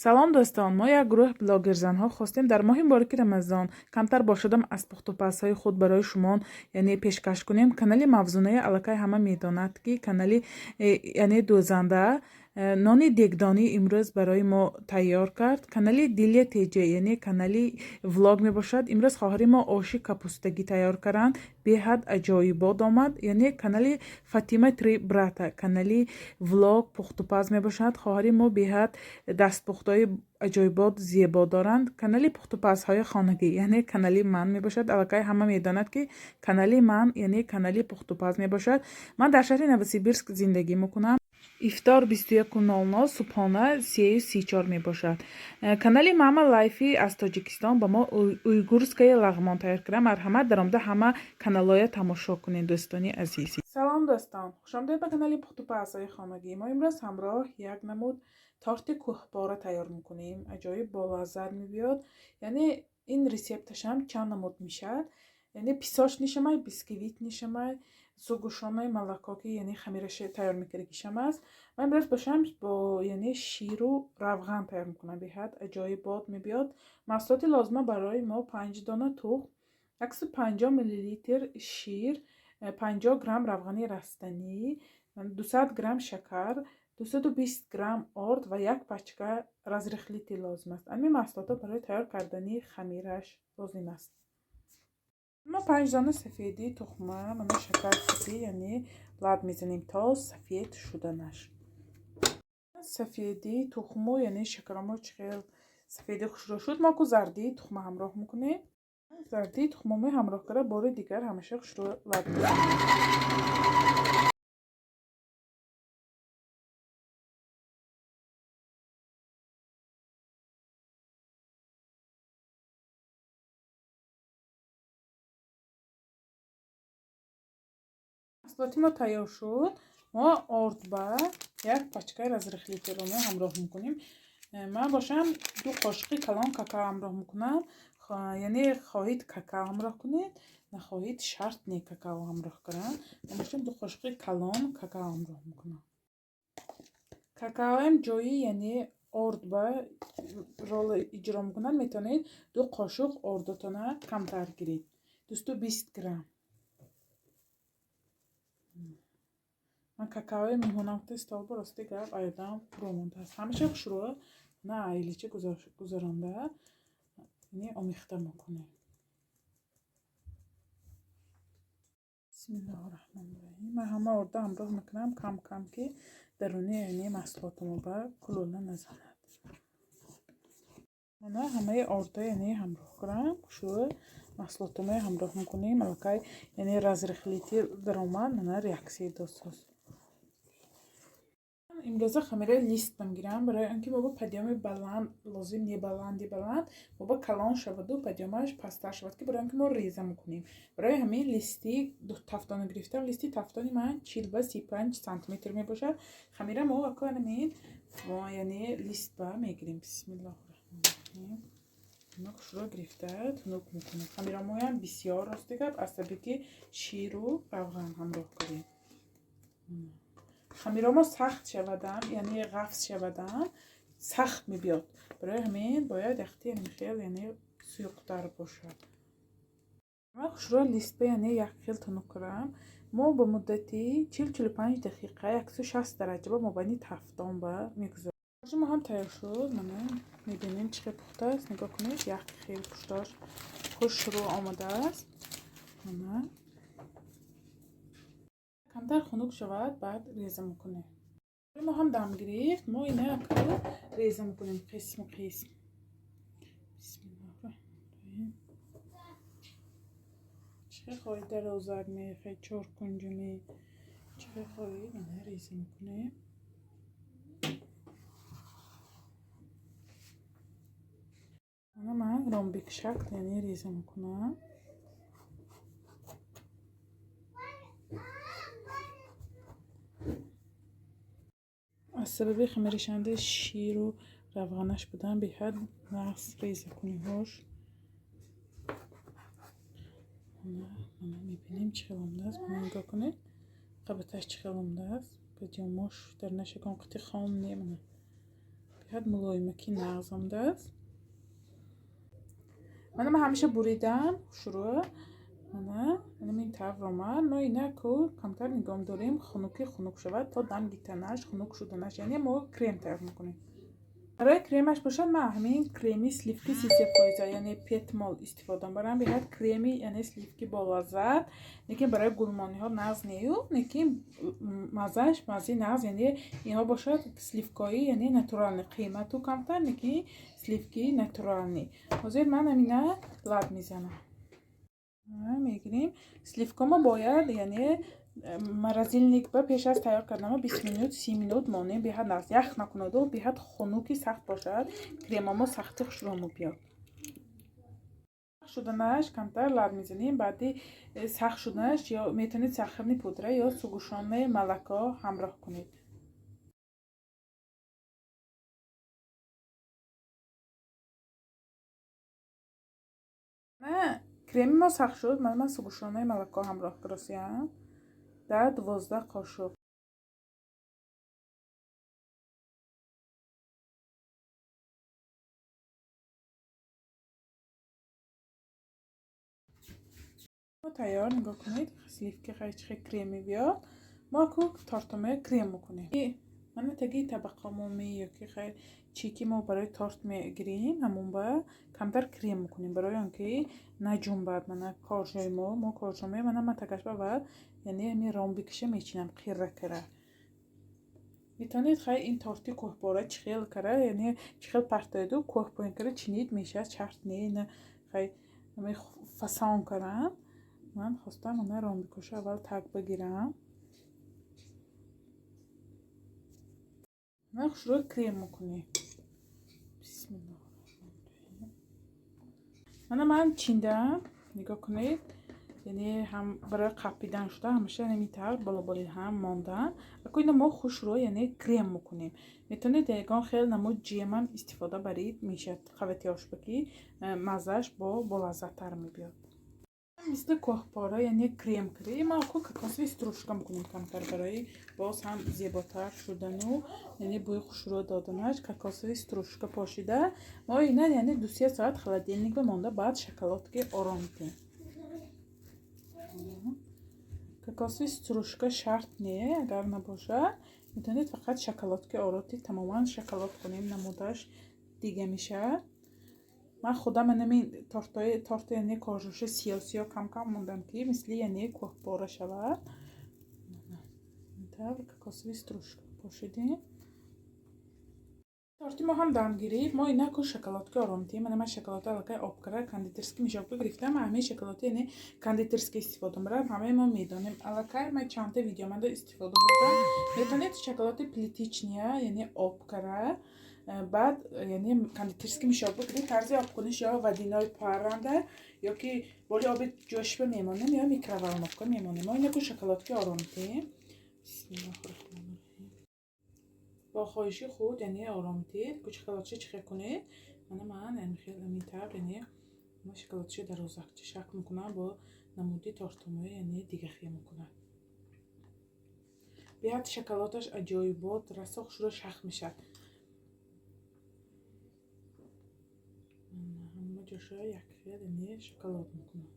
Салом, дӯстон! Мо як гурӯҳ блогерзанҳо хостем дар моҳи мубораки Рамазон камтар бошадам аз пухтупазҳои худ барои шумо, яъне, пешкаш кунем. Канали Мавзунаи аллакай ҳама медонад, ки канали яъне дӯзанда нони дегдонӣ имрӯз барои мо тайёр кард. Канали Дилия Теҷа, яъне канали влог мебошад. Имрӯз хоҳари мо оши капустагӣ тайёр карданд, беҳад аҷоибот омад. Яъне канали Фатима Три Брата, канали влог, пухтупаз мебошад. Хоҳари мо беҳад дастпухтҳои аҷоибот, зебо доранд. Канали пухтупазҳои хонагӣ, яъне канали ман мебошад. Аллакай ҳама медонад, ки канали ман, яъне канали пухтупаз мебошад. Ман дар шаҳри Новосибирск зиндагӣ мекунам. Ифтор 21:00, субҳона 3:34 мебошад. Канали Мама Лайфи аз Тоҷикистон ба мо уйгурская лағмон тайёр карда. Марҳамат, даромада ҳама каналҳоя тамошо кунед, дӯстони азиз. Салом, дӯстон, хушомадед ба канали пухтупазҳои хонагӣ. Мо имрӯз ҳамроҳ як намуд торти кӯҳпора тайёр мекунем, аҷоиб болаззат мебиёд. Яъне ин рецепташам чанд намуд мешавад, яъне песочный шамай, бисквитный шамай, сгущённое молоко, ки яъне хамираша тайёр мекардагишам аст. Ман имрӯз бошам бо, яъне, ширу равған тайёр мекунам, беҳад аҷоибот мебиёд. Маҳсулоти лозима барои мо: 5 дона тухм, 150 миллилитр шир, 50 грамм равғани растанӣ, 200 грамм шакар, 220 грамм орд ва як пачка разрыхлитель лозим аст. Ҳамин маҳсулотҳо барои тайёр кардани хамираш лозим аст. Мо 5 дона сафедии тухма, мана, шакар қати, яъне, лат мезанем то сафед шуданаш. Сафедии тухму, яъне, шакаромо чӣ хел сафеди хушрӯ шуд, мо ку зардии тухма ҳамроҳ мекунем. Зардии тухмомо ҳамроҳ карда, бори дигар ҳамеша хушрӯ лат мезанем. Маҳсулоти мо тайёр шуд. Мо орд ба як пачкаи разрыхлитель ро мо ҳамроҳ мекунем. Ман бошам 2 қошиқи калон какао ҳамроҳ мекунам. Яъне хоҳед, какао ҳамроҳ кунед, нахоҳед, шарт не какао ҳамроҳ кардан. Ман бошам 2 қошиқи калон какао ҳамроҳ мекунам. Какаоам ҷои, яъне, орд ба рол иҷро мекунад. Метавонед 2 қошуқ ордотона камтар гиред, 220 грамм. Ман какаои меҳмонам гуфта столба, рости гап, айдам фурӯ мондааст. Ҳамеша хушрӯ на айлича гузаронда, яъне, омехта мекунем. Бисмиллоҳи раҳмони раҳим. Ман ҳама орда ҳамроҳ мекунам кам кам, ки даруни, яъне, маҳсулотамо ба кулула назанад. Мана, ҳамаи орда, яъне, ҳамроҳ кунам, хушрӯ маҳсулотамо ҳамроҳ мекунем. Аллакай, яъне, разрыхлитель даромад, мана, реаксия досоз. Имрӯза хамираи лист мегирам, барои он ки мо ба подъёми баланд лозим не, баланди баланд мо ба калон шаваду подъёмаш пасттар шавад, ки барои он ки мо реза мекунем. Барои ҳамин листи тафтона гирифтам. Листи тафтони ман 40 ба 35 сантиметр мебошад. Хамира мо аканамин, яъне, лист ба мегирем. Бисмиллоҳи раҳмони раҳим. Хушрӯ гирифта тунук мекунем. Хамирамоям бисёр, рости гап, аз сабаби ки ширу равған ҳамроҳ кардем. Хамиромо сахт шавадам, яъне ғафз шавадам, сахт мебиёд. Барои ҳамин бояд яхти хел, яъне, сұйуқтар бошад. Ман хушрӯ листба, яъне, як хел тунук кардам. Мо ба муддати 40-45 дақиқа 160 дараҷа ба мобайни тафтон ба мегузорем. Мо ҳам тайёр шуд. Мана, мебинем, чӣ хел пухтааст. Нигоҳ кунед, як хел пушташ хушрӯ омадааст. Мана, камтар хунук шавад, баъд реза мекунем. Мо ҳам дам гирифт. Мо ина реза мекунем қисм қисм. Бисмиллоҳи. Чӣ хел хоҳед, дарозак мехоҳед, чоркунҷуме, чӣ хел хоҳед, мана, реза мекунем. Мана, ман ромбик шакл, яъне, реза мекунам. Аз сабаби хамирашавандаи ширу равғанаш будан, беҳад нағз реза куниҳош. Мана, мебинем, чӣ хел омадааст. Мана, нигоҳ кунед, қабаташ чӣ хел омадааст. Подъёмош дар нашакон қити хом не, мана. Беҳад мулоимаки нағз омадааст. Мана ман ҳамеша буридам хушрӯ. Мана ин тавр омад. Мо инаку камтар нигоҳ дорем, хунуки хунук шавад, то дам гитанаш, хунук шуданаш. Яъне мо крем тайёр мекунем. Барои кремаш бошад, ман ҳамин креми сливки 33%, яъне петмол истифода мебарам. Беҳад креми, яъне сливки болаззат, лекин барои гулмониҳо нағз нею, лекин маззааш маззаи нағз, яъне инҳо бошад сливкои, яъне натуральный, қимату камтар, лекин сливки натуральный. Ҳозир ман ҳамина лаб мезанам. Мегирем. Сливка мо бояд, яъне морозильник ба пеш аз тайёр кардан 20 минут, 30 минут монем, беҳад нағз ях накунаду беҳад хунуки сахт бошад, кремамо сахти хушрӯ биёд. Шуданаш камтар лаб мезанем. Баъди сахт шуданаш ё метавонед сахарный пудра ё сгущённое молоко ҳамроҳ кунед. Креми мо сахт шуд, ман сгущённое молоко ҳамроҳ кардосиям дар 12 қошуқ. Тайёр, нигоҳ кунед, сливки хеле креми биёд. Мо ку тортомоя крем мекунем. Мана таги табақамоми ёки хел чӣ ки мо барои торт мегирем, ҳамон ба камтар крем мекунем, барои он ки наҷунбад. Мана коржои мо коржо мана ман тагаш ба яъне ҳамин ромбикиша мечинам қирра кара. Метавонед хай ин торти кӯҳпора чӣ хел кара, яъне чӣ хел партоеду кӯҳ поин кара чинид мешавад, шарт не ина хай фасон карам. Ман хостам ана ромбикоша аввал таг бигирам. Ман хушрӯ крем мекунем. Бисмиллоҳ. Мана ман чиндам, нигоҳ кунед. Яъне ҳам барои қапидан шуда, ҳамеша ҳамин тавр болоболи ҳам мондан. Аку ина мо хушрӯ, яъне крем мекунем. Метавонед ягон хел намуд ҷемам истифода баред, мешавад қавати ошба ки маззааш бо болаззаттар мебиёд. Мисли кӯҳпора, яъне крем крем, ма ку кокосовый стружка мекунем камтар барои боз ҳам зеботар шудану, яъне бӯи хушрӯ доданаш. Кокосовый стружка пошида мо ина, яъне 2-3 соат холодильник ба монда, баъд шоколадки ором метиҳем. Кокосовый стружка шарт не, агар набошад метавонед фақат шоколадки ороти, тамоман шоколад кунем, намудаш дига мешавад. Ман худам ҳамин торти, яъне коржоша сиёҳ сиёҳ кам кам мондам, ки мисли, яъне кӯҳпора шавад. Тавр кокосовый стружка пошидем. Торти мо ҳам дам гирифт. Мо инаку шоколадки ором метиҳем. Мана ман шоколадро аллакай об карда, кондитерский мешокка гирифтам. Ҳамаи шоколади, яъне кондитерский истифода мебарам. Ҳамаи мо медонем. Аллакай ман чандта видеоманда истифода бурдам. Метавонед шоколади плиточный, яъне об карда, баъд яъне кондитерский мешок бигиред. Тарзи обкуниш ё водяной паранда, ё ки боли оби ҷӯшба мемонем, ё микроволновка мемонем. Мо инаку шоколадки ором метиҳем. Бисмиллоҳи. Бо хоҳиши худ, яъне ором метиҳед. Ку шоколадша чӣ хел кунед? Мана ман хел ҳамин тавр, яъне ма шоколадша дарозакча шакл мекунам, бо намуди тортомоя, яъне дига хел мекунад. Беҳад шоколадаш аҷоибот, расо хушрӯ шах мешавад. Ҳама ҷоша як хел, яъне шоколад мекунам.